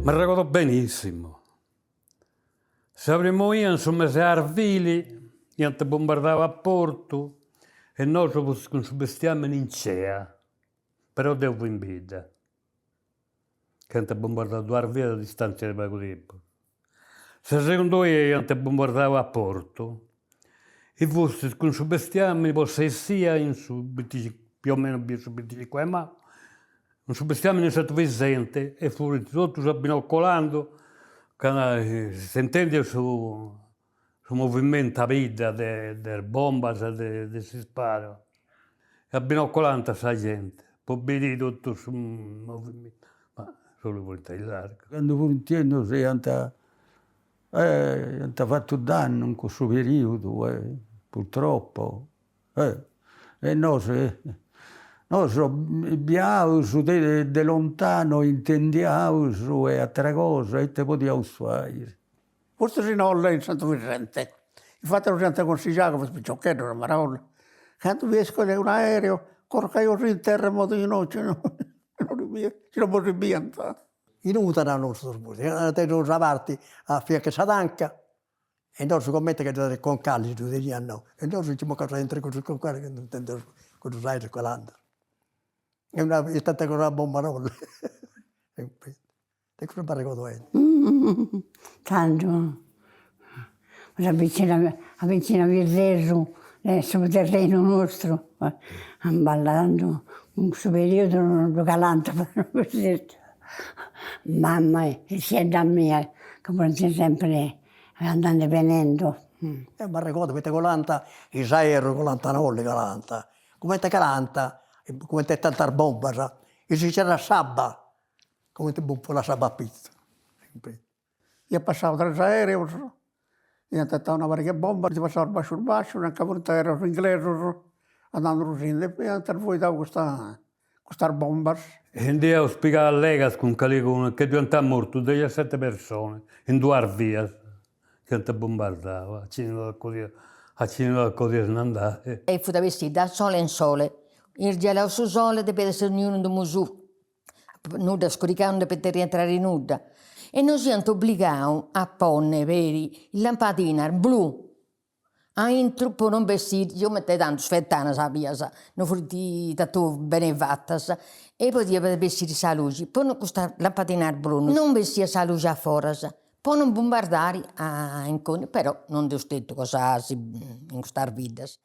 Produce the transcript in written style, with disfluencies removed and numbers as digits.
M'arregodo benissimu. Sa primu 'ia in su mese 'e arbili iant bombardau a Portu e nosu fustis cun su bestiamini in cea, però deu fui in bidda, ca iant bombardau duas bias a distanzia de pagu tempus. Sa segundu 'ia iant bombardau a Portu e fustis cun su bestiamini po s'essia in su binticincu più o meno su binticincu 'e maju, cun su bestiamini in Santu Vissente e furint totus abinocolando ca s'intendiat su su movimentu a bidda de de is bombas e de s'isparu e abinocolant sa genti po biri totu su movimentu, ma solu furint aillargu. Candu furint 'ennius iant iant fatu dannu in cussu periodu purtroppo e nosu nosu biaus de de lontanu intendiaus e atera cosa ite podiaus fai. Fustis in olla in Santu Vissente, infati nos iant consigiau ca fustis piciocheddos a marolla, candu bieis colai un'aereu corcaiosì in terra in modu chi no chi non bos biant. In Utara nosu puru, teneus sa parti a fiancu 'e sa tanca e nosu comente ca ddoi at concalli ddu teniat no, e nosu nci mocaus aintru 'e cussus concalli candu intendeus cussus aereus colandi. E una 'etanta una bombarolla De cussu m'arregodu 'eni. Tando sa vicina sa vicina Pirdesu de su terrenu nostru balla tando in cussu periodu non ddu calant mamma e tziedda mia ca funt sempre andende e benendo. Deu m'arregodu poita colant is aerus colant a Nolli colant, cumenti calant, cumenti 'etant is bombas, e si nc'era s'abba Cumenti buffulat s'abba a pitzu. Iat passau tres aereus, iant 'etau una pariga 'e bombas, funt passaus bascius bascius, nca furint aereus inglesus andandurusindi e iant sboidau custa custas bombas. E nd'iaus pigau allegas cun calicunu che ddu iant mortu dexesseti personas in duas vias chi ant bombardau, a chini no acodiat a chini no acodiat si nd'andai. E fut a bessiri da sole in sole, irgelau su sole depiat essi donniunu in domu sua Nudda scurigau non depiat rientrare nudda e nos iant obligau a ponni peri is lampadinas blu aintru po non bessiri, sigomente tantu is fentanas a bias non furint totu beni fatas e podiat bessiri sa luxi, po custas lampadinas blu non bessiat sa luxi a foras po non bombardari a però non nd'eus tentu cosas in custas biddas.